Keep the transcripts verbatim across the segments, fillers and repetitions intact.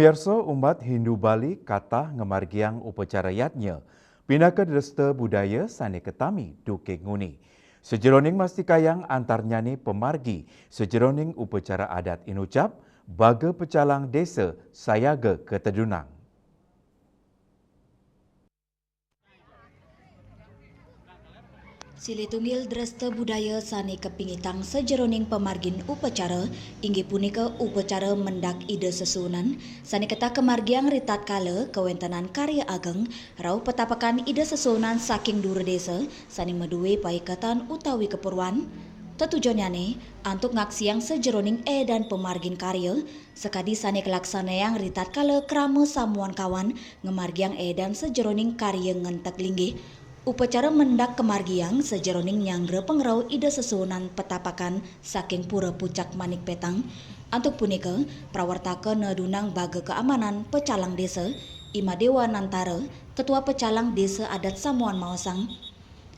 Pamiarsa, umat Hindu Bali katah ngamargiang upacara yadnya pinaka dresta budaya sane katami duke nguni. Sajeroning mastikayang antarnyane pamargi sajeroning upacara adat inucap, baga pecalang desa sayaga katedunang. Silih tunggil dresta budaya sane kapingitang sajeroning pamargin upacara inggih punika upacara mendak Ida Sesuunan sane ketah kamargiang ritatkala kawentenan karya ageng rauh petapakan Ida Sesuunan saking dura desa sane madue paiketan utawi kepurwan. Tetujonnyane antuk ngaksiang sajeroning eedan pamargin karya sakadi sane kalaksanayang ritatkala krama samuan kawan ngamargiang eedan sajeroning karya ngentek linggih. Upacara mendak kamargiang sajeroning nyanggra pangrauh Ida Sesuunan petapakan saking Pura Pucak Manik Petang. Antuk punika, prawartaka nadunang baga keamanan pecalang desa, I Madewa Nantara, Ketua Pecalang Desa Adat Samuan maosang.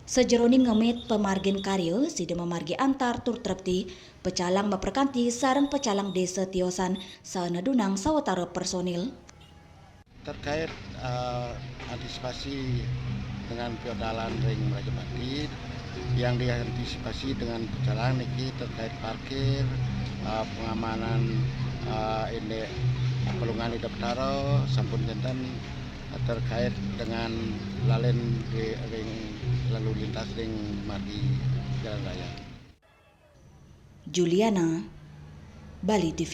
Sajeroning ngemit pamargin karya, sida mamargi antar tur trepti, pecalang maprakanti sareng pecalang desa tiosan saha nadunang sawatara personil. Terkait, eh, antisipasi dengan piodalan ring Mrajapati, yang diantisipasi dengan pecalang niki terkait parkir, eh, pengamanan, eh, indik pelungan Ida Betara sampun kenten, eh, terkait dengan lalin di ring lalu lintas ring margi jalan raya. Juliana, Bali T V.